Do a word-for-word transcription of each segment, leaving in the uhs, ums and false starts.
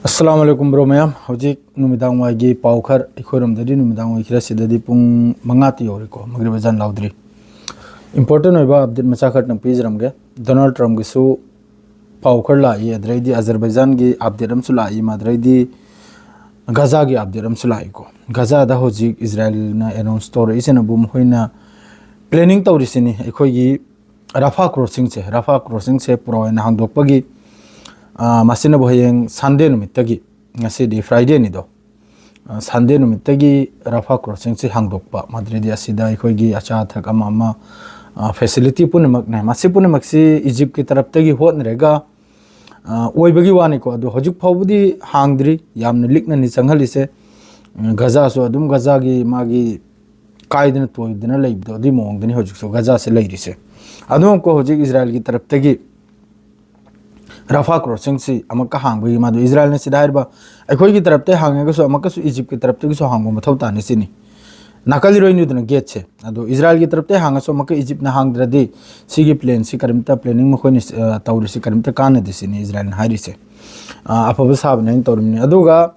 ꯑꯁꯂꯥꯃꯨ ꯑꯂꯥꯏꯀꯨꯝ bro ꯃꯌꯥꯝ꯫ ꯍꯧꯖꯤꯛ ꯅꯨꯃꯤꯗꯥꯡ ꯋꯥꯏꯒꯤ ꯄꯥꯎ ꯈꯔ, ꯑꯩꯈꯣꯏꯔꯣꯝꯗꯗꯤ ꯅꯨꯃꯤꯗꯥꯡ ꯋꯥꯏ ꯈꯔ ꯁꯤꯗꯗꯤ ꯄꯨꯡ ꯃꯉꯥ ꯇꯤ ꯌꯧꯔꯦꯀꯣ, ꯃꯒ꯭ꯔꯤꯕ ꯑꯖꯥꯟ ꯂꯥꯎꯗ꯭ꯔꯤ꯫ ꯏꯝꯄꯣꯔꯇꯦꯟ ꯑꯣꯏꯕ ꯑꯞꯗꯦꯠ ꯃꯆꯥ ꯈꯔꯇꯪ ꯄꯤꯖꯔꯝꯒꯦ꯫ ꯗꯣꯅꯥꯜꯗ ꯇ꯭ꯔꯝꯞꯀꯤꯁꯨ ꯄꯥꯎ ꯈꯔ ꯂꯥꯛꯏ, ꯑꯗꯨꯗꯩꯗꯤ ꯑꯖꯔꯕꯥꯏꯖꯥꯟꯒꯤ ꯑꯞꯗꯦꯠ ꯑꯃꯁꯨ ꯂꯥꯛꯏ, ꯑꯗꯨꯗꯩꯗꯤ ꯒꯖꯥꯒꯤ ꯑꯞꯗꯦꯠ ꯑꯃꯁꯨ ꯂꯥꯛꯏꯀꯣ꯫ ꯒꯖꯥꯗ ꯍꯧꯖꯤꯛ ꯏꯖꯔꯥꯏꯜꯅ ꯑꯦꯅꯥꯎꯟꯁ ꯇꯧꯔꯛꯏꯁꯤꯅꯕꯨ ꯃꯈꯣꯏꯅ ꯄ꯭ꯂꯦꯅꯤꯡ ꯇꯧꯔꯤꯁꯤꯅꯤ, ꯑꯩꯈꯣꯏꯒꯤ ꯔꯥꯐꯥ ꯀ꯭ꯔꯣꯁꯤꯡꯁꯦ, ꯔꯥꯐꯥ ꯀ꯭ꯔꯣꯁꯤꯡꯁꯦ ꯄꯨꯔꯥ ꯑꯣꯏꯅ ꯍꯥꯡꯗꯣꯛꯄꯒꯤ꯫ ꯑ, ꯃꯁꯤꯅꯕꯨ ꯍꯌꯦꯡ ꯁꯟꯗꯦ ꯅꯨꯃꯤꯠꯇꯒꯤ, ꯉꯁꯤꯗꯤ ꯐ꯭ꯔꯥꯏꯗꯦꯅꯤꯗꯣ, ꯑ, ꯁꯟꯗꯦ ꯅꯨꯃꯤꯠꯇꯒꯤ ꯔꯥꯐꯥ ꯀ꯭ꯔꯣꯁꯤꯡꯁꯤ ꯍꯥꯡꯗꯣꯛꯄ, ꯃꯗꯨꯗꯤ ꯑꯁꯤꯗ ꯑꯩꯈꯣꯏꯒꯤ ꯑꯆꯥ ꯑꯊꯛ ꯑꯃ ꯑꯃ, ꯑ, ꯐꯦꯁꯤꯂꯤꯇꯤ ꯄꯨꯝꯅꯃꯛꯅꯦ꯫ ꯃꯁꯤ ꯄꯨꯝꯅꯃꯛꯁꯤ ꯏꯖꯤꯞꯀꯤ ꯇꯔꯞꯇꯒꯤ ꯍꯣꯠꯅꯔꯒ, ꯑ, ꯑꯣꯏꯕꯒꯤ ꯋꯥꯅꯤꯀꯣ꯫ ꯑꯗꯣ ꯍꯧꯖꯤꯛ ꯐꯥꯎꯕꯗꯤ ꯍꯥꯡꯗ꯭ꯔꯤ, ꯌꯥꯝꯅ ꯂꯤꯛꯅꯅꯤ ꯆꯪꯍꯜꯂꯤꯁꯦ꯫ ꯎꯝ, ꯒꯖꯥꯁꯨ ꯑꯗꯨꯝ ꯒꯖꯥꯒꯤ ꯃꯥꯒꯤ ꯀꯥꯏꯗꯅ ꯇꯣꯏꯗꯅ ꯂꯩꯕꯗꯣ, ꯑꯗꯨꯒꯤ ꯃꯑꯣꯡꯗꯅꯤ ꯍꯧꯖꯤꯛꯁꯨ ꯒꯖꯥꯁꯦ ꯂꯩꯔꯤꯁꯦ꯫ ꯑꯗꯨꯃꯛꯀꯣ, ꯍꯧꯖꯤꯛ ꯏꯖꯔꯥꯏꯜꯒꯤ ꯇꯔꯞꯇꯒꯤ ꯔꯥꯐꯥ ꯀ꯭ꯔꯣꯁꯤꯡꯁꯤ ꯑꯃꯨꯛꯀ ꯍꯥꯡꯕꯒꯤ, ꯃꯥꯗꯣ ꯏꯖꯔꯥꯏꯜꯅ ꯁꯤꯗ ꯍꯥꯏꯔꯤꯕ, "ꯑꯩꯈꯣꯏꯒꯤ ꯇꯔꯞꯇꯒꯤ ꯍꯥꯡꯉꯒꯁꯨ ꯑꯃꯨꯛꯀꯁꯨ ꯏꯖꯤꯞꯀꯤ ꯇꯔꯞꯇꯒꯤꯁꯨ ꯍꯥꯡꯕ ꯃꯊꯧ ꯇꯥꯅꯤ" ꯁꯤꯅꯤ꯫ ꯅꯥꯀꯜ ꯏꯔꯣꯏꯅꯨꯗꯅ ꯒꯦꯠꯁꯦ꯫ ꯑꯗꯣ ꯏꯖꯔꯥꯏꯜꯒꯤ ꯇꯔꯞꯇꯒꯤ ꯍꯥꯡꯉꯁꯨ ꯑꯃꯨꯛꯀ ꯏꯖꯤꯞꯅ ꯍꯥꯡꯗ꯭ꯔꯗꯤ ꯁꯤꯒꯤ ꯄ꯭ꯂꯦꯟꯁꯤ ꯀꯔꯤꯝꯇ, ꯄ꯭ꯂꯦꯅꯤꯡ ꯃꯈꯣꯏꯅ, ꯑ, ꯇꯧꯔꯤꯁꯤ ꯀꯔꯤꯝꯇ ꯀꯥꯟꯅꯗꯦ ꯁꯤꯅꯤ ꯏꯖꯔꯥꯏꯜꯅ ꯍꯥꯏꯔꯤꯁꯦ꯫ ꯑ, ꯑꯐꯕ ꯁꯥꯕꯅꯦ ꯍꯥꯏꯅ ꯇꯧꯔꯤꯕꯅꯤ꯫ ꯑꯗꯨꯒ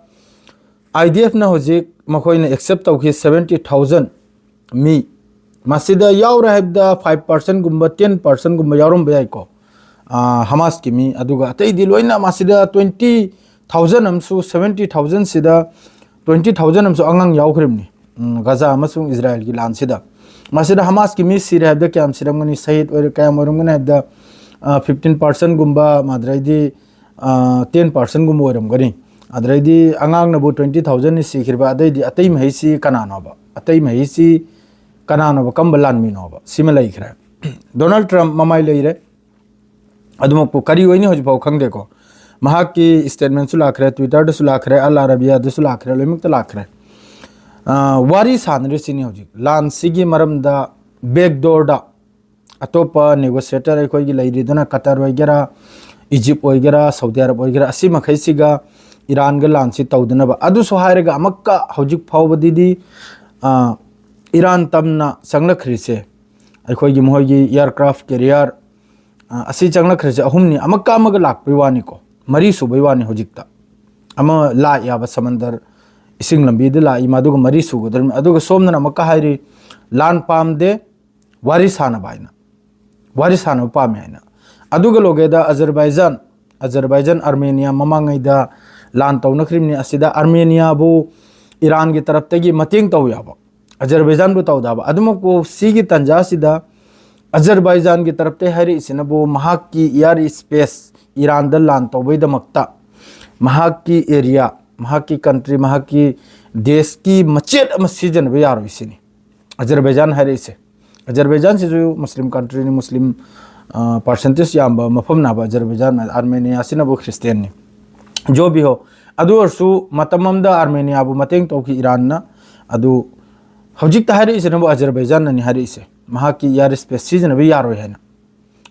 ꯑꯥꯏ ꯗꯤ ꯑꯦꯐꯅ ꯍꯧꯖꯤꯛ ꯃꯈꯣꯏꯅ ꯑꯦꯛꯁꯦꯞ ꯇꯧꯈꯤ ꯁꯚꯦꯟꯇꯤ ꯊꯥꯎꯖꯟ ꯃꯤ꯫ ꯃꯁꯤꯗ ꯌꯥꯎꯔꯦ ꯍꯥꯏꯕꯗ ꯐꯥꯏꯚ ꯄꯥꯔꯁꯦꯟꯒꯨꯝꯕ, ꯇꯦꯟ ꯄꯥꯔꯁꯦꯟꯒꯨꯝꯕ ꯌꯥꯎꯔꯝꯕ ꯌꯥꯏꯀꯣ, ꯑ, ꯍꯃꯥꯁꯀꯤ ꯃꯤ꯫ ꯑꯗꯨꯒ ꯑꯇꯩꯗꯤ ꯂꯣꯏꯅ ꯃꯁꯤꯗ ꯇ꯭ꯋꯦꯟꯇꯤ ꯊꯥꯎꯖꯟ ꯑꯃꯁꯨ, ꯁꯚꯦꯟꯇꯤ ꯊꯥꯎꯖꯟꯁꯤꯗ ꯇ꯭ꯋꯦꯟꯇꯤ ꯊꯥꯎꯖꯟ ꯑꯃꯁꯨ ꯑꯉꯥꯡ ꯌꯥꯎꯈ꯭ꯔꯤꯕꯅꯤ꯫ ꯎꯝ, ꯒꯖꯥ ꯑꯃꯁꯨꯡ ꯏꯖꯔꯥꯏꯜꯒꯤ ꯂꯥꯟꯁꯤꯗ꯫ ꯃꯁꯤꯗ ꯍꯃꯥꯁꯀꯤ ꯃꯤ ꯁꯤꯔꯦ ꯍꯥꯏꯕꯗ ꯀꯌꯥꯝ ꯁꯤꯔꯝꯒꯅꯤ, ꯁꯍꯤꯗ ꯑꯣꯏꯔꯦ, ꯀꯌꯥꯝ ꯑꯣꯏꯔꯝꯒꯅꯤ ꯍꯥꯏꯕꯗ, ꯑ, ꯐꯤꯐꯇꯤꯟ ꯄꯥꯔꯁꯦꯟꯒꯨꯝꯕ, ꯑꯗꯨꯗꯩꯗꯤ, ꯑ, ꯇꯦꯟ ꯄꯥꯔꯁꯦꯟꯒꯨꯝꯕ ꯑꯣꯏꯔꯝꯒꯅꯤ꯫ ꯑꯗꯨꯗꯩꯗꯤ ꯑꯉꯥꯡꯅꯕꯨ ꯇ꯭ꯋꯦꯟꯇꯤ ꯊꯥꯎꯖꯟꯅꯤ ꯁꯤꯈ꯭ꯔꯤꯕ, ꯑꯗꯩꯗꯤ ꯑꯇꯩ ꯃꯍꯩꯁꯤ ꯀꯅꯥꯅꯣꯕ? ꯑꯇꯩ ꯃꯍꯩꯁꯤ ꯀꯅꯥꯅꯣꯕ? ꯀꯝꯕ ꯂꯥꯟꯃꯤꯅꯣꯕ? ꯁꯤꯃ ꯂꯩꯈ꯭ꯔꯦ꯫ ꯗꯣꯅꯥꯜꯗ ꯇ꯭ꯔꯝꯞ ꯃꯃꯥꯏ ꯂꯩꯔꯦ꯫ ꯑꯗꯨꯃꯛꯄꯨ ꯀꯔꯤ ꯑꯣꯏꯅꯤ ꯍꯧꯖꯤꯛ ꯐꯥꯎ ꯈꯪꯗꯦꯀꯣ꯫ ꯃꯍꯥꯛꯀꯤ ꯁ꯭ꯇꯦꯠꯃꯦꯟꯁꯨ ꯂꯥꯛꯈ꯭ꯔꯦ, ꯇ꯭ꯋꯤꯇꯔꯗꯁꯨ ꯂꯥꯛꯈ꯭ꯔꯦ, ꯑꯜ ꯑꯔꯥꯕꯤꯌꯥꯗꯁꯨ ꯂꯥꯛꯈ꯭ꯔꯦ, ꯂꯣꯏꯅꯃꯛꯇ ꯂꯥꯛꯈ꯭ꯔꯦ꯫ ꯑ, ꯋꯥꯔꯤ ꯁꯥꯟꯅꯔꯤꯁꯤꯅꯤ ꯍꯧꯖꯤꯛ ꯂꯥꯟꯁꯤꯒꯤ ꯃꯔꯝꯗ꯫ ꯕꯦꯛꯗꯣꯔꯗ ꯑꯇꯣꯞꯄ ꯅꯦꯒꯣꯁꯤꯌꯦꯇꯔ ꯑꯩꯈꯣꯏꯒꯤ ꯂꯩꯔꯤꯗꯅ, ꯀꯇꯔ ꯑꯣꯏꯒꯦꯔꯥ, ꯏꯖꯤꯞ ꯑꯣꯏꯒꯦꯔꯥ, ꯁꯥꯎꯗꯤ ꯑꯔꯕ ꯑꯣꯏꯒꯦꯔꯥ, ꯑꯁꯤ ꯃꯈꯩꯁꯤꯒ ꯏꯔꯥꯟꯒ ꯂꯥꯟꯁꯤ ꯇꯧꯗꯅꯕ꯫ ꯑꯗꯨꯁꯨ ꯍꯥꯏꯔꯒ ꯑꯃꯨꯛꯀ ꯍꯧꯖꯤꯛ ꯐꯥꯎꯕꯗꯗꯤ, ꯑ, ꯏꯔꯥꯟ ꯇꯝꯅ ꯆꯪꯂꯛꯈ꯭ꯔꯤꯁꯦ, ꯑꯩꯈꯣꯏꯒꯤ ꯃꯈꯣꯏꯒꯤ ꯑꯦꯌꯥꯔꯀ꯭ꯔꯥꯐ ꯀꯦꯔꯤꯌꯔ, ꯑ, ꯑꯁꯤ ꯆꯪꯂꯛꯈ꯭ꯔꯤꯁꯦ ꯑꯍꯨꯝꯅꯤ, ꯑꯃꯨꯛꯀ ꯑꯃꯒ ꯂꯥꯛꯄꯩ ꯋꯥꯅꯤꯀꯣ, ꯃꯔꯤ ꯁꯨꯕꯩ ꯋꯥꯅꯤ ꯍꯧꯖꯤꯛꯇ꯫ ꯑꯃ ꯂꯥꯛꯑꯦꯕ, ꯁꯃꯟꯗꯔ, ꯏꯁꯤꯡ ꯂꯝꯕꯤꯗ ꯂꯥꯛꯏ, ꯃꯗꯨꯒ ꯃꯔꯤ ꯁꯨꯒꯗꯧꯔꯤꯕꯅꯤ꯫ ꯑꯗꯨꯒ ꯁꯣꯝꯗꯅ ꯑꯃꯨꯛꯀ ꯍꯥꯏꯔꯤ, ꯂꯥꯟ ꯄꯥꯝꯗꯦ, ꯋꯥꯔꯤ ꯁꯥꯟꯅꯕ ꯍꯥꯏꯅ, ꯋꯥꯔꯤ ꯁꯥꯟꯅꯕ ꯄꯥꯝꯃꯦ ꯍꯥꯏꯅ꯫ ꯑꯗꯨꯒ ꯂꯣꯒꯦꯗ ꯑꯖꯔꯕꯥꯏꯖꯥꯟ, ꯑꯖꯔꯕꯥꯏꯖꯥꯟ, ꯑꯥꯔꯃꯦꯅꯤꯌꯥ ꯃꯃꯥꯡꯉꯩꯗ ꯂꯥꯟ ꯇꯧꯅꯈ꯭ꯔꯤꯕꯅꯤ꯫ ꯑꯁꯤꯗ ꯑꯥꯔꯃꯦꯅꯤꯌꯥꯕꯨ ꯏꯔꯥꯟꯒꯤ ꯇꯔꯞꯇꯒꯤ ꯃꯇꯦꯡ ꯇꯧ ꯌꯥꯕ, ꯑꯖꯔꯕꯥꯏꯖꯥꯟꯕꯨ ꯇꯧꯗꯕ꯫ ꯑꯗꯨꯃꯛꯄꯨ ꯁꯤꯒꯤ ꯇꯥꯟꯖꯥꯁꯤꯗ ꯑꯖꯔꯕꯥꯏꯖꯥꯟꯒꯤ ꯇꯔꯞꯇꯒꯤ ꯍꯥꯏꯔꯛꯏꯁꯤꯅꯕꯨ ꯃꯍꯥꯛꯀꯤ ꯏꯌꯥꯔ ꯏꯁꯄꯦꯁ ꯏꯔꯥꯟꯗ ꯂꯥꯟ ꯇꯧꯕꯩꯗꯃꯛꯇ ꯃꯍꯥꯛꯀꯤ ꯑꯦꯔꯤꯌꯥ, ꯃꯍꯥꯛꯀꯤ ꯀꯟꯇ꯭ꯔꯤ, ꯃꯍꯥꯛꯀꯤ ꯗꯦꯁꯀꯤ ꯃꯆꯦꯠ ꯑꯃ ꯁꯤꯖꯤꯟꯅꯕ ꯌꯥꯔꯣꯏ ꯁꯤꯅꯤ ꯑꯖꯔꯕꯥꯏꯖꯥꯟ ꯍꯥꯏꯔꯛꯏꯁꯦ꯫ ꯑꯖꯔꯕꯥꯏꯖꯥꯟꯁꯤꯁꯨ ꯃꯨꯁꯂꯤꯝ ꯀꯟꯇ꯭ꯔꯤꯅꯤ, ꯃꯨꯁꯂꯤꯝ ꯄꯥꯔꯁꯦꯟꯇꯦꯖ ꯌꯥꯝꯕ ꯃꯐꯝꯅꯦꯕ ꯑꯖꯔꯕꯥꯏꯖꯥꯟ꯫ ꯑꯥꯔꯃꯦꯅꯤꯌꯥꯁꯤꯅꯕꯨ ꯈ꯭ꯔꯤꯁꯇꯦꯟꯅꯤ, ꯖꯣ ꯕꯤ ꯍꯣ꯫ ꯑꯗꯨ ꯑꯣꯏꯔꯁꯨ ꯃꯇꯝ ꯑꯃꯗ ꯑꯥꯔꯃꯦꯅꯤꯌꯥꯕꯨ ꯃꯇꯦꯡ ꯇꯧꯈꯤ ꯏꯔꯥꯟꯅ꯫ ꯑꯗꯨ ꯍꯧꯖꯤꯛꯇ ꯍꯥꯏꯔꯛꯏꯁꯤꯅꯕꯨ ꯑꯖꯔꯕꯥꯏꯖꯥꯟꯅꯅꯤ ꯍꯥꯏꯔꯛꯏꯁꯦ, ꯃꯍꯥꯛꯀꯤ ꯏꯌꯥꯔ ꯏꯁꯄꯦꯁ ꯁꯤꯖꯤꯟꯅꯕ ꯌꯥꯔꯣꯏ ꯍꯥꯏꯅ꯫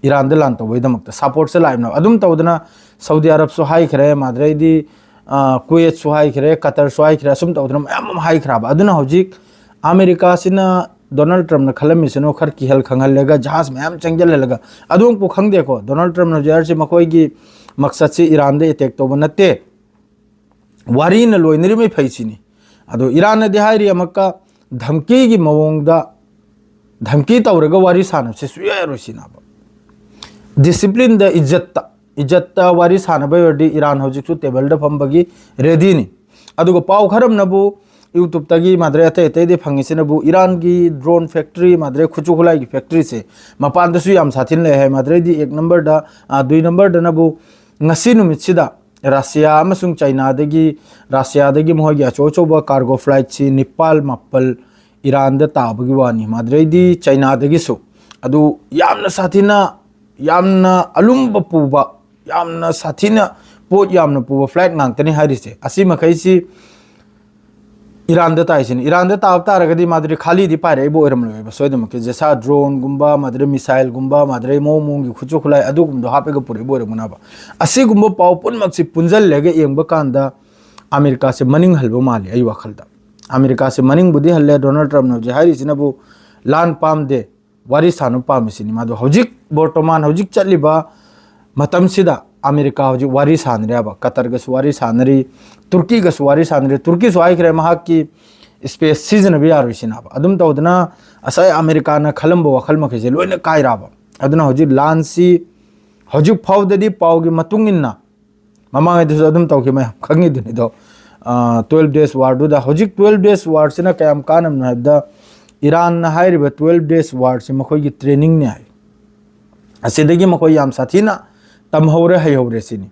ꯏꯔꯥꯟꯗ ꯂꯥꯟ ꯇꯧꯕꯩꯗꯃꯛꯇ ꯁꯄꯣꯔꯠꯁꯦ ꯂꯥꯛꯏꯕꯅꯦꯕ꯫ ꯑꯗꯨꯝ ꯇꯧꯗꯅ ꯁꯧꯗꯤ ꯑꯔꯕꯁꯨ ꯍꯥꯏꯈ꯭ꯔꯦ, ꯃꯗꯨꯗꯩꯗꯤ, ꯑ, ꯀꯨꯋꯦꯠꯁꯨ ꯍꯥꯏꯈ꯭ꯔꯦ, ꯀꯇꯔꯁꯨ ꯍꯥꯏꯈ꯭ꯔꯦ, ꯑꯁꯨꯝ ꯇꯧꯗꯅ ꯃꯌꯥꯝ ꯑꯃ ꯍꯥꯏꯈ꯭ꯔꯕ꯫ ꯑꯗꯨꯅ ꯍꯧꯖꯤꯛ ꯑꯃꯦꯔꯤꯀꯥꯁꯤꯅ ꯗꯣꯅꯥꯜꯗ ꯇ꯭ꯔꯝꯞꯅ ꯈꯜꯂꯝꯃꯤꯁꯤꯅ ꯈꯔ ꯀꯤꯍꯜ ꯈꯪꯍꯜꯂꯒ ꯖꯍꯥꯖ ꯃꯌꯥꯝ ꯆꯪꯁꯤꯜꯍꯜꯂꯒ ꯑꯗꯨ ꯑꯃꯨꯛꯄꯨ ꯈꯪꯗꯦꯀꯣ꯫ ꯗꯣꯅꯥꯜꯗ ꯇ꯭ꯔꯝꯞꯅ ꯍꯧꯖꯤꯛ ꯍꯥꯏꯔꯤꯁꯤ ꯃꯈꯣꯏꯒꯤ ꯃꯛꯁꯠꯁꯤ ꯏꯔꯥꯟꯗ ꯑꯦꯇꯦꯛ ꯇꯧꯕ ꯅꯠꯇꯦ, ꯋꯥꯔꯤꯅ ꯂꯣꯏꯅꯔꯤꯉꯩ ꯐꯩ ꯁꯤꯅꯤ꯫ ꯑꯗꯣ ꯏꯔꯥꯟꯅꯗꯤ ꯍꯥꯏꯔꯤ ꯑꯃꯨꯛꯀ ꯙꯝꯀꯤꯒꯤ ꯃꯑꯣꯡꯗ ꯙꯝꯀꯤ ꯇꯧꯔꯒ ꯋꯥꯔꯤ ꯁꯥꯟꯅꯕꯁꯦ ꯁꯨꯡꯌꯥ ꯌꯥꯔꯣꯏ ꯁꯤꯅꯦꯕ꯫ ꯗꯤꯁꯤꯄ꯭ꯂꯤꯟꯗ, ꯏꯖꯠꯇ, ꯏꯖꯠꯇ ꯋꯥꯔꯤ ꯁꯥꯟꯅꯕ ꯑꯣꯏꯔꯗꯤ ꯏꯔꯥꯟ ꯍꯧꯖꯤꯛꯁꯨ ꯇꯦꯕꯜꯗ ꯐꯝꯕꯒꯤ ꯔꯦꯗꯤꯅꯤ꯫ ꯑꯗꯨꯒ ꯄꯥꯎ ꯈꯔ ꯑꯃꯅꯕꯨ ꯌꯨꯇ꯭ꯌꯨꯕꯇꯒꯤ ꯃꯥꯗ꯭ꯔꯦ ꯑꯇꯩ ꯑꯇꯩꯗꯤ ꯐꯪꯉꯤꯁꯤꯅꯕꯨ ꯏꯔꯥꯟꯒꯤ ꯗ꯭ꯔꯣꯟ ꯐꯦꯛꯇ꯭ꯔꯤ ꯃꯥꯗ꯭ꯔꯦ ꯈꯨꯠꯁꯨ ꯈꯨꯠꯂꯥꯏꯒꯤ ꯐꯦꯛꯇ꯭ꯔꯤꯁꯦ ꯃꯄꯥꯟꯗꯁꯨ ꯌꯥꯝ ꯁꯥꯊꯤꯅ ꯂꯩ ꯍꯥꯏ꯫ ꯃꯥꯗ꯭ꯔꯦꯗꯤ ꯑꯦꯛ ꯅꯝꯕꯔꯗ, ꯑ, ꯗꯨꯏ ꯅꯝꯕꯔꯗꯅꯕꯨ ꯉꯁꯤ ꯅꯨꯃꯤꯠꯁꯤꯗ ꯔꯁꯤꯌꯥ ꯑꯃꯁꯨꯡ ꯆꯩꯅꯥꯗꯒꯤ, ꯔꯁꯤꯌꯥꯗꯒꯤ ꯃꯈꯣꯏꯒꯤ ꯑꯆꯧ ꯑꯆꯧꯕ ꯀꯥꯔꯒꯣ ꯐ꯭ꯂꯥꯏꯠꯁꯤ ꯅꯤꯄꯥꯜ ꯃꯥꯄꯜ ꯏꯔꯥꯟꯗ ꯇꯥꯕꯒꯤ ꯋꯥꯅꯤ꯫ ꯃꯥꯗ꯭ꯔꯦꯗꯤ ꯆꯩꯅꯥꯗꯒꯤꯁꯨ ꯑꯗꯨ ꯌꯥꯝꯅ ꯁꯥꯊꯤꯅ, ꯌꯥꯝꯅ ꯑꯂꯨꯝꯕ ꯄꯨꯕ, ꯌꯥꯝꯅ ꯁꯥꯊꯤꯅ ꯄꯣꯠ ꯌꯥꯝꯅ ꯄꯨꯕ ꯐ꯭ꯂꯥꯏꯠ ꯉꯥꯛꯇꯅꯤ ꯍꯥꯏꯔꯤꯁꯦ꯫ ꯑꯁꯤ ꯃꯈꯩꯁꯤ ꯏꯔꯥꯟꯗ ꯇꯥꯏꯁꯤꯅꯤ꯫ ꯏꯔꯥꯟꯗ ꯇꯥꯕ ꯇꯥꯔꯒꯗꯤ ꯃꯥꯗꯨꯗꯤ ꯈꯥꯂꯤꯗꯤ ꯄꯥꯏꯔꯛꯏꯕ ꯑꯣꯏꯔꯝꯂꯣꯏꯕ ꯁꯣꯏꯗꯅꯃꯛꯀꯤ꯫ ꯖꯦꯁꯥ ꯗ꯭ꯔꯣꯟꯒꯨꯝꯕ, ꯃꯥꯗꯨꯗꯤ ꯃꯤꯁꯥꯏꯜꯒꯨꯝꯕ, ꯃꯥꯗꯨꯗꯤ ꯃꯑꯣꯡ ꯃꯑꯣꯡꯒꯤ ꯈꯨꯠꯁꯨ ꯈꯨꯠꯂꯥꯏ ꯑꯗꯨꯒꯨꯝꯕꯗꯣ ꯍꯥꯞꯄꯒ ꯄꯨꯔꯛꯏꯕ ꯑꯣꯏꯔꯝꯒꯅꯕ꯫ ꯑꯁꯤꯒꯨꯝꯕ ꯄꯥꯎ ꯄꯨꯝꯅꯃꯛꯁꯤ ꯄꯨꯟꯁꯤꯜꯂꯒ ꯌꯦꯡꯕ ꯀꯥꯟꯗ ꯑꯃꯦꯔꯤꯀꯥꯁꯦ ꯃꯅꯤꯡ ꯍꯜꯕ ꯃꯥꯜꯂꯤ ꯑꯩ ꯋꯥꯈꯜꯗ꯫ ꯑꯃꯦꯔꯤꯀꯥꯁꯦ ꯃꯅꯤꯡꯕꯨꯗꯤ ꯍꯜꯂꯦ, ꯗꯣꯅꯥꯜꯗ ꯇ꯭ꯔꯝꯞꯅ ꯍꯧꯖꯤꯛ ꯍꯥꯏꯔꯤꯁꯤꯅꯕꯨ ꯂꯥꯟ ꯄꯥꯝꯗꯦ, ꯋꯥꯔꯤ ꯁꯥꯟꯅꯕ ꯄꯥꯝꯃꯤꯁꯤꯅꯤ꯫ ꯃꯥꯗꯣ ꯍꯧꯖꯤꯛ ꯕꯣꯔꯇꯣꯃꯥꯟ ꯍꯧꯖꯤꯛ ꯆꯠꯂꯤꯕ ꯃꯇꯝꯁꯤꯗ ꯑꯃꯦꯔꯤꯀꯥ ꯍꯧꯖꯤꯛ ꯋꯥꯔꯤ ꯁꯥꯟꯅꯔꯦꯕ, ꯀꯇꯔꯒꯁꯨ ꯋꯥꯔꯤ ꯁꯥꯟꯅꯔꯤ, ꯇꯨꯔꯀꯤꯒꯁꯨ ꯋꯥꯔꯤ ꯁꯥꯟꯅꯔꯤ꯫ ꯇꯨꯔꯀꯤꯁꯨ ꯍꯥꯏꯈ꯭ꯔꯦ ꯃꯍꯥꯛꯀꯤ ꯁ꯭ꯄꯦꯁ ꯁꯤꯖꯤꯟꯅꯕ ꯌꯥꯔꯣꯏ ꯁꯤꯅꯕ꯫ ꯑꯗꯨꯝ ꯇꯧꯗꯅ ꯉꯁꯥꯏ ꯑꯃꯦꯔꯤꯀꯥꯅ ꯈꯜꯂꯝꯕ ꯋꯥꯈꯜ ꯃꯈꯩꯁꯦ ꯂꯣꯏꯅ ꯀꯥꯏꯔꯛꯑꯕ꯫ ꯑꯗꯨꯅ ꯍꯧꯖꯤꯛ ꯂꯥꯟꯁꯤ ꯍꯧꯖꯤꯛ ꯐꯥꯎꯗꯗꯤ ꯄꯥꯎꯒꯤ ꯃꯇꯨꯡ ꯏꯟꯅ, ꯃꯃꯥꯡꯉꯩꯗꯁꯨ ꯑꯗꯨꯝ ꯇꯧꯈꯤ, ꯃꯌꯥꯝ ꯈꯪꯉꯤꯗꯨꯅꯤꯗꯣ, twelve days warꯗꯨꯗ꯫ ꯍꯧꯖꯤꯛ twelve days warꯁꯤꯅ ꯀꯌꯥꯝ ꯀꯥꯟꯅꯕꯅꯣ ꯍꯥꯏꯕꯗ, ꯏꯔꯥꯟꯅ ꯍꯥꯏꯔꯤꯕ twelve days warꯁꯤ ꯃꯈꯣꯏꯒꯤ trainingꯅꯦ ꯍꯥꯏ꯫ ꯑꯁꯤꯗꯒꯤ ꯃꯈꯣꯏ ꯌꯥꯝ ꯁꯥꯊꯤꯅ ꯇꯝꯍꯧꯔꯦ, ꯍꯩꯍꯧꯔꯦ ꯁꯤꯅꯤ꯫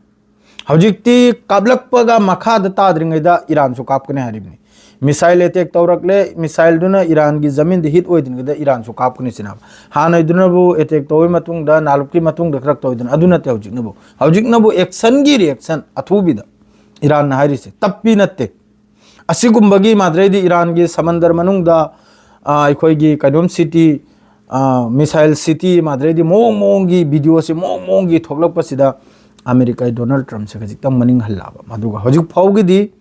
ꯍꯧꯖꯤꯛꯇꯤ ꯀꯥꯞꯂꯛꯄꯒ ꯃꯈꯥꯗ ꯇꯥꯗ꯭ꯔꯤꯉꯩꯗ ꯏꯔꯥꯟꯁꯨ ꯀꯥꯞꯀꯅꯤ ꯍꯥꯏꯔꯤꯕꯅꯤ꯫ Missile attack ꯇꯧꯔꯛꯂꯦ, missileꯗꯨꯅ ꯏꯔꯥꯟꯒꯤ ꯖꯃꯤꯟꯗ hit ꯑꯣꯏꯗ꯭ꯔꯤꯉꯩꯗ ꯏꯔꯥꯟꯁꯨ ꯀꯥꯞꯀꯅꯤ ꯁꯤꯅꯦꯕ꯫ ꯍꯥꯟꯅꯩꯗꯨꯅꯕꯨ attack ꯇꯧꯕꯒꯤ ꯃꯇꯨꯡꯗ, ꯅꯥꯂꯨꯞꯀꯤ ꯃꯇꯨꯡꯗ ꯈꯔ ꯇꯧꯋꯤꯗꯅ, ꯑꯗꯨ ꯅꯠꯇꯦ ꯍꯧꯖꯤꯛꯅꯕꯨ꯫ ꯍꯧꯖꯤꯛꯅꯕꯨ actionꯒꯤ reaction ꯑꯊꯨꯕꯤꯗ ꯏꯔꯥꯟꯅ ꯍꯥꯏꯔꯤꯁꯦ, ꯇꯞꯄꯤ ꯅꯠꯇꯦ꯫ ꯑꯁꯤꯒꯨꯝꯕꯒꯤ ꯃꯥꯗ꯭ꯔꯩꯗꯤ ꯏꯔꯥꯟꯒꯤ ꯁꯃꯟꯗꯔ ꯃꯅꯨꯡꯗ, ꯑ, ꯑꯩꯈꯣꯏꯒꯤ ꯀꯩꯅꯣꯝ city, ꯑ, missile city ꯃꯥꯗ꯭ꯔꯩꯗꯤ ꯃꯑꯣꯡ ꯃꯑꯣꯡꯒꯤ videoꯁꯤ ꯃꯑꯣꯡ ꯃꯑꯣꯡꯒꯤ ꯊꯣꯛꯂꯛꯄꯁꯤꯗ ꯑꯃꯦꯔꯤꯀꯥꯒꯤ ꯗꯣꯅꯥꯜꯗ ꯇ꯭ꯔꯝꯞꯁꯦ ꯈꯖꯤꯛꯇꯪ ꯃꯅꯤꯡ ꯍꯜꯂꯛꯑꯕ꯫ ꯑꯗꯨꯒ ꯍꯧꯖꯤꯛ ꯐꯥꯎꯒꯤꯗꯤ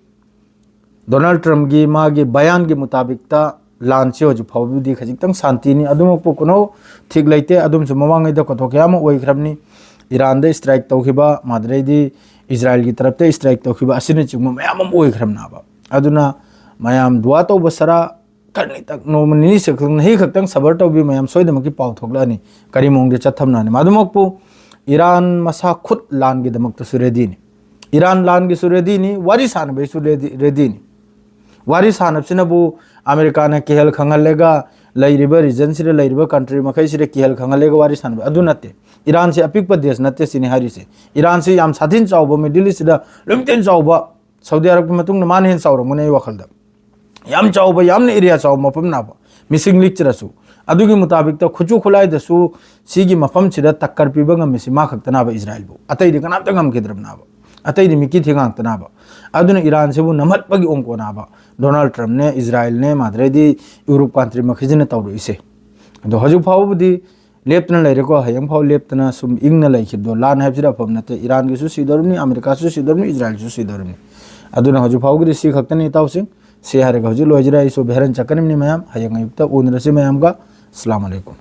ꯗꯣꯅꯥꯜꯗ ꯇ꯭ꯔꯝꯞꯀꯤ ꯃꯥꯒꯤ ꯕꯌꯥꯟꯒꯤ ꯃꯨꯇꯥꯕꯤꯛꯇ ꯂꯥꯟꯁꯤ ꯍꯧꯖꯤꯛ ꯐꯥꯎꯕꯗꯤ ꯈꯖꯤꯛꯇꯪ ꯁꯥꯟꯇꯤꯅꯤ꯫ ꯑꯗꯨꯃꯛꯄꯨ ꯀꯩꯅꯣ ꯊꯤꯛ ꯂꯩꯇꯦ꯫ ꯑꯗꯨꯝꯁꯨ ꯃꯃꯥꯡꯉꯩꯗ ꯀꯣꯊꯣꯛ ꯀꯌꯥ ꯑꯃ ꯑꯣꯏꯈ꯭ꯔꯕꯅꯤ꯫ ꯏꯔꯥꯟꯗ strike ꯇꯧꯈꯤꯕ, ꯃꯥꯗ꯭ꯔꯩꯗꯤ ꯏꯖꯔꯥꯏꯜꯒꯤ ꯇꯔꯞꯇ strike ꯇꯧꯈꯤꯕ ꯑꯁꯤꯅꯆꯤꯡꯕ ꯃꯌꯥꯝ ꯑꯃ ꯑꯣꯏꯈ꯭ꯔꯕꯅꯦꯕ꯫ ꯑꯗꯨꯅ ꯃꯌꯥꯝ ꯗꯨꯋꯥ ꯇꯧꯕ ꯁꯔꯥ, ꯈꯔꯅꯤꯇꯪ, ꯅꯣꯡꯃ ꯅꯤꯅꯤ ꯈꯛꯇꯪ, ꯅꯍꯤ ꯈꯛꯇꯪ ꯁꯕꯔ ꯇꯧꯕꯤꯌꯨ, ꯃꯌꯥꯝ ꯁꯣꯏꯗꯅꯃꯛꯀꯤ ꯄꯥꯎ ꯊꯣꯛꯂꯛꯑꯅꯤ꯫ ꯀꯔꯤ ꯃꯑꯣꯡꯗ ꯆꯠꯊꯝꯅꯅꯤ? ꯃꯗꯨꯃꯛꯄꯨ ꯏꯔꯥꯟ ꯃꯁꯥ ꯈꯨꯠ ꯂꯥꯟꯒꯤꯗꯃꯛꯇꯁꯨ readyꯅꯤ꯫ ꯏꯔꯥꯟ ꯂꯥꯟꯒꯤꯁꯨ readyꯅꯤ, ꯋꯥꯔꯤ ꯁꯥꯟꯅꯕꯒꯤꯁꯨ ready, readyꯅꯤ꯫ ꯋꯥꯔꯤ ꯁꯥꯟꯅꯕꯁꯤꯅꯕꯨ ꯑꯃꯦꯔꯤꯀꯥꯅ ꯀꯤꯍꯜ ꯈꯪꯍꯜꯂꯒ ꯂꯩꯔꯤꯕ regionꯁꯤꯗ ꯂꯩꯔꯤꯕ country ꯃꯈꯩꯁꯤꯗ ꯀꯤꯍꯜ ꯈꯪꯍꯜꯂꯒ ꯋꯥꯔꯤ ꯁꯥꯟꯅꯕ ꯑꯗꯨ ꯅꯠꯇꯦ꯫ ꯏꯔꯥꯟꯁꯤ ꯑꯄꯤꯛꯄ ꯗꯦꯁ ꯅꯠꯇꯦ ꯁꯤꯅꯤ ꯍꯥꯏꯔꯤꯁꯦ꯫ ꯏꯔꯥꯟꯁꯤ ꯌꯥꯝ ꯁꯥꯊꯤꯅ ꯆꯥꯎꯕ, Middle Eastꯁꯤꯗ ꯂꯣꯏꯅꯃꯛꯇꯩ ꯆꯥꯎꯕ, ꯁꯥꯎꯗꯤ ꯑꯔꯕꯀꯤ ꯃꯇꯨꯡꯗ ꯃꯥꯅ ꯍꯦꯟꯅ ꯆꯥꯎꯔꯝꯒꯅꯤ ꯑꯩ ꯋꯥꯈꯜꯗ꯫ ꯌꯥꯝ ꯆꯥꯎꯕ, ꯌꯥꯝꯅ area ꯆꯥꯎꯕ ꯃꯐꯝꯅꯦꯕ, ꯃꯤꯁꯤꯡ ꯂꯤꯛꯆꯔꯁꯨ꯫ ꯑꯗꯨꯒꯤ ꯃꯨꯇꯥꯕꯤꯛꯇ ꯈꯨꯠꯁꯨ ꯈꯨꯠꯂꯥꯏꯗꯁꯨ ꯁꯤꯒꯤ ꯃꯐꯝꯁꯤꯗ ꯇꯛꯀꯔ ꯄꯤꯕ ꯉꯝꯃꯤꯁꯤ ꯃꯥ ꯈꯛꯇꯅꯦꯕ, ꯏꯖꯔꯥꯏꯜꯕꯨ꯫ ꯑꯇꯩꯗꯤ ꯀꯅꯥꯝꯇ ꯉꯝꯈꯤꯗ꯭ꯔꯕꯅꯦꯕ꯫ ꯑꯇꯩꯗꯤ ꯃꯤꯀꯤ ꯊꯤ ꯉꯥꯛꯇꯅꯦꯕ꯫ ꯑꯗꯨꯅ ꯏꯔꯥꯟꯁꯤꯕꯨ ꯅꯝꯍꯠꯄꯒꯤ ꯑꯣꯡꯀꯣꯅꯦꯕ ꯗꯣꯅꯥꯜꯗ ꯇ꯭ꯔꯝꯞꯅꯦ, ꯏꯖꯔꯥꯏꯜꯅꯦ, ꯃꯥꯗ꯭ꯔꯩꯗꯤ ꯌꯨꯔꯣꯞ country ꯃꯈꯩꯁꯤꯅ ꯇꯧꯔꯛꯏꯁꯦ꯫ ꯑꯗꯣ ꯍꯧꯖꯤꯛ ꯐꯥꯎꯕꯗꯤ ꯂꯦꯞꯇꯅ ꯂꯩꯔꯦꯀꯣ꯫ ꯍꯌꯦꯡ ꯐꯥꯎ ꯂꯦꯞꯇꯅ ꯁꯨꯝ ꯏꯪꯅ ꯂꯩꯈꯤꯕꯗꯣ, ꯂꯥꯟ ꯍꯥꯏꯕꯁꯤꯗ ꯑꯐꯕ ꯅꯠꯇꯦ꯫ ꯏꯔꯥꯟꯒꯤꯁꯨ ꯁꯤꯗꯧꯔꯤꯕꯅꯤ, ꯑꯃꯦꯔꯤꯀꯥꯁꯨ ꯁꯤꯗꯧꯔꯤꯕꯅꯤ, ꯏꯖꯔꯥꯏꯜꯁꯨ ꯁꯤꯗꯧꯔꯤꯕꯅꯤ꯫ ꯑꯗꯨꯅ ꯍꯧꯖꯤꯛ ꯐꯥꯎꯕꯒꯤꯗꯤ ꯁꯤ ꯈꯛꯇꯅꯤ ꯏꯇꯥꯎꯁꯤꯡ꯫ ꯁꯤ ꯍꯥꯏꯔꯒ ꯍꯧꯖꯤꯛ ꯂꯣꯏꯖꯔꯦ꯫ ꯑꯩꯁꯨ ꯚꯦꯔꯟ ꯆꯠꯀꯅꯤꯕꯅꯤ ꯃꯌꯥꯝ꯫ ꯍꯌꯦꯡ ꯑꯌꯨꯛꯇ ꯎꯅꯔꯁꯤ ꯃꯌꯥꯝꯒ꯫ ꯑꯁꯂꯥꯃꯨ ꯑꯂꯩꯀꯨꯝ꯫